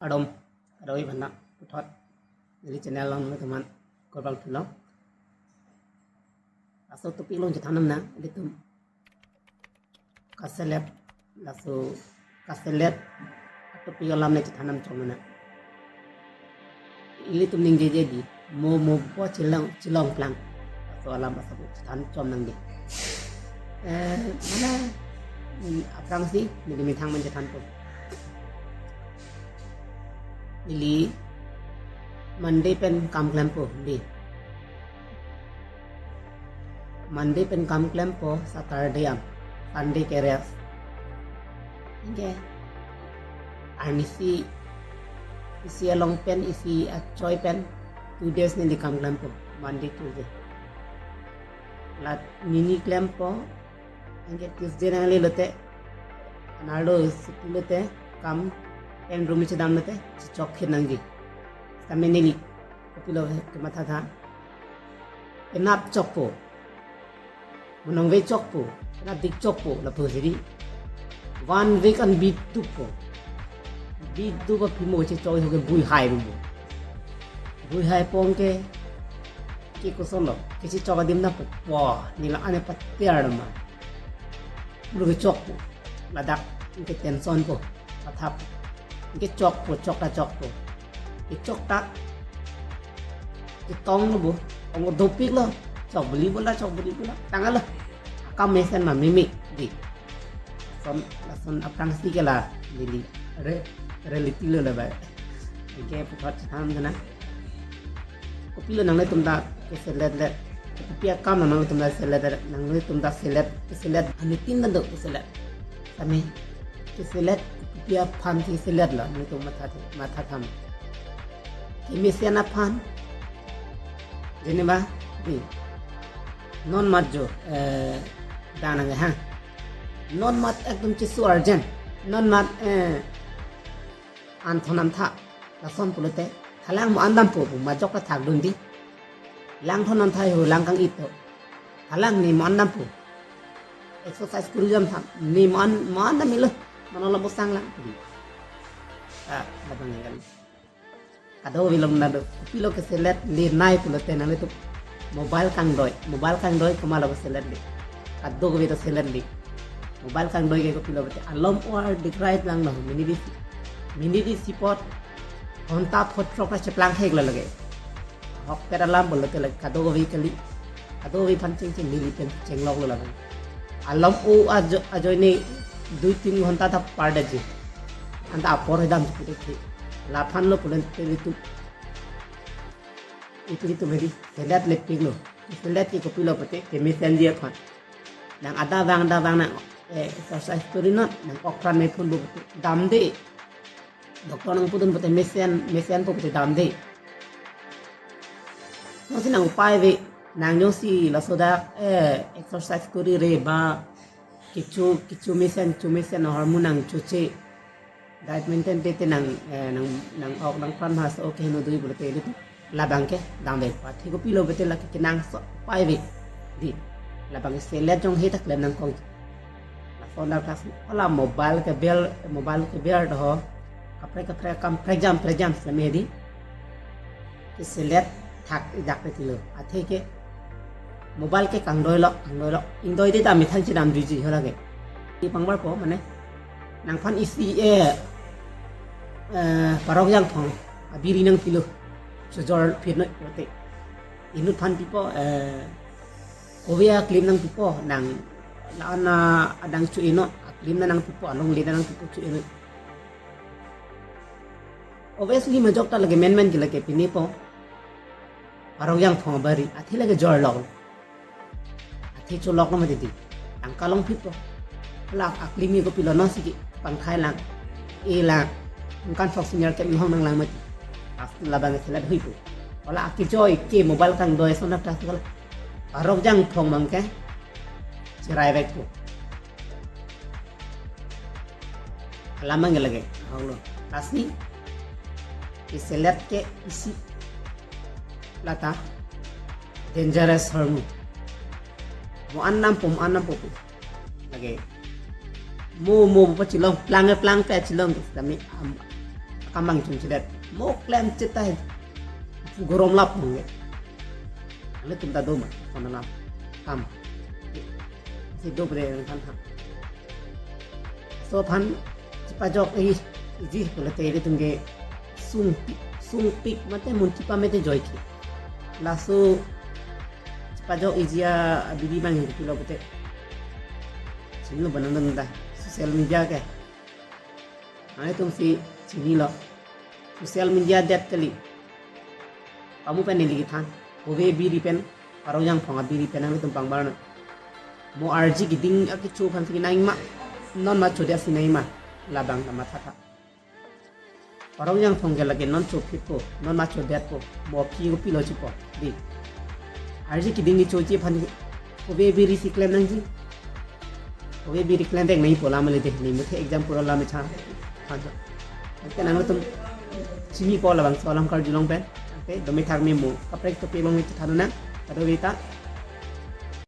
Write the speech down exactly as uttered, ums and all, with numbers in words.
Kardom, kardom aphan puthot. Neli channel along nangtumphan kurvangthu long. Laso topic along chethan nang, ilitum kaselet, laso kaselet topic alam le chethan nangchom nang. Ilitum ningjeje di, mo mo po chelong, chelong plang. Laso alam asap chethan chom nang di. Eh, mane, mm, aphrangsi, neli methang man chethanpo. Neli Monday pen kam klempo, di. Monday pen kam klempo, Saturday am, Sunday ke rest. Anke, arnisi, isi along pen, isi achoi pen, two days neli kam klempo, Monday, Tuesday. La nini klempo, anke Tuesday nangle lote, anarlo suti lote, kam pen room chedam lote, chechok khin nangji. Sitame neli, kopilo kematha tha. Penap chokpo. Mo nangve chokpo. Penap dik chokpo. Lapusi di. One week an bit dukpo. Bit dup aphi mo chechok ho ke bui hai rumbo. Bui hai pon ke. Ke koson lo. Kechechok adim dampo. Wah, neli la-an patir ma. Pulo kechokpo. Ladak ke tension po. Pathap. Kechokpo, chok ta chokpo. Kechok ta. Ketong lo bo. Ong dopik lo. Chok beli bola, chok beli bola. Tanggal lo. Akam mesen ma mimik di. Lason, lason aphrangsi ke la. Neli. Re, reality lo la ba. Anke puthot chethan nang. Kopilo nanglitum ta keselet le. Kopi akam nanglitum ta selet le. Nanglitum ta selet, keselet. Anitin ta do keselet. Tame keselet, kopi aphan keselet lo. Nanglitum matha, matha tham. Kemesen aphan. Jeneba, di. Non mat jo, eh, danang ha. Non mat ekdom chesu urgent. Non mat, eh, anthon antha. Lason pulote, thalang mo an dampo, pu majok ta thakdun di. Langthon antha ho lang kang-it to. Thalang ne mo an dampo. Exercise kuri jam tham. Ne mo an, mo an dam ilo. Mano la bosang lang. Di. Ah, labang yang kali. Kadokave long nado. Kopilo keselet le nai pulote nanglitum. Mobile kangdoi. Mobile kangdoi komatlo keselet le. Kadokave ta selet le. Mobile kangdoi ke kopilo bete. Alam o-ar dik right lang no. Minute isi. Minute isi apot. Ghonta phot throk ra cheplang hek lo lage. Ahokpet alam pulote lake kadokave kali. Kadokave aphan chengcheng neli pen chenglok lo labang. Alam o ajo-, ajoine dui tin ghonta ta pardetji. Anta apor hedam chupute. Laphan lo pulote ilitum. Ilitum hedi. Selet lepik lo. Selet ke kopilo pute. Kemesenji aphan. Nang adap vang adap vang nang, eh, exercise kuri non. Nang okpran me phun bo pute. Damde. Doctor nangpudun pute mesen, mesenpo pute damde. Nangsi nang upai ave, nang jongsi laso dak, eh, exercise kuri re ba, kecho, kecho mesen, cho mesen ahormu nang choche. Diet maintain te te nang, eh, nang, nang ok nangpran mas ok heno dui pulote ilitum. Labang ke damde. Athe kopilo bete lake kenangsot upai ave. Di. Labang selet jong he ta klem nangkok. Lason dak class hala mobile keber, mobile keber do ho. Kaprek kaprek kam prekjam prekjam seme di. Keselet thak ijak pe tilo. Athe ke mobile ke kangdoi lo, kangdoi lo. Ingdoi de ta methang chedam juiji ho lake. Di pangbar po mane. Nangphan isi, eh, eh, Parok Jangphong abiri nangpilo. Chojor phirnoi pulote. Inut aphan pipo, eh, kove aklim nangpipo, nang la-an adang cho-e non, aklim na nangpipo, alongle na nangpipo cho-e non. Obviously majok ta lake menmen ke lake pinipo. Parok Jangphong abari, athe lake jorlok. Athe cholok lo mati di. Tangka longphit po. Hala aklim ke kopilo nangsi ke pangthai lang. E lang. Nangkan sok senior ke mihong nanglang mati. As labang selet hui po. Hala akejoi ke mobile kangdoi ason dak ta hala. Parok Jangphong abang ke. Cherai vek po. Alam abang lake. Haulo. Lasi. Keselet ke isi. Lata. Dangerous ahormu. Mo an dampo, mo an dampo. Lake. Mo, mo pa chelong, plang plang pe chelong. Kami am-, kam bang chum chidet. Mo klem chita gorom lap mong ke. Nanglitum ta do ma, kona lam kam. Si do bre nang than ha. So aphan chipajok i, iji pulate ilitum ke sungpik, sungpik mate mun chipa mete joike. Laso chipajok iji abidi bang hirpilo pute. Chinilo bonang dun ta social media ke. Nanglitum si chinilo. Social media det kali. Pamu pen neli kethan. Kove biri pen, Parong Jangphong abiri pen nanglitum pangbar na. Mo arji keding akecho aphan si nangma. Non ma chodet si nangma. Labang ta matha tha. Parong Jangphong ke lake non chophitpo, non ma chodetpo. Mo aphi kopilo chipo. Di. Arji keding kechoji aphan kove biri si klem nangji. Kove biri klem dek nangpo lam le de. Ni muthe example lam cha. Phan. Ante nanglitum chinipo labangso alam karjulong pen. Ante dome thak me mo kaprek topi bang me thanona. Kadokave ta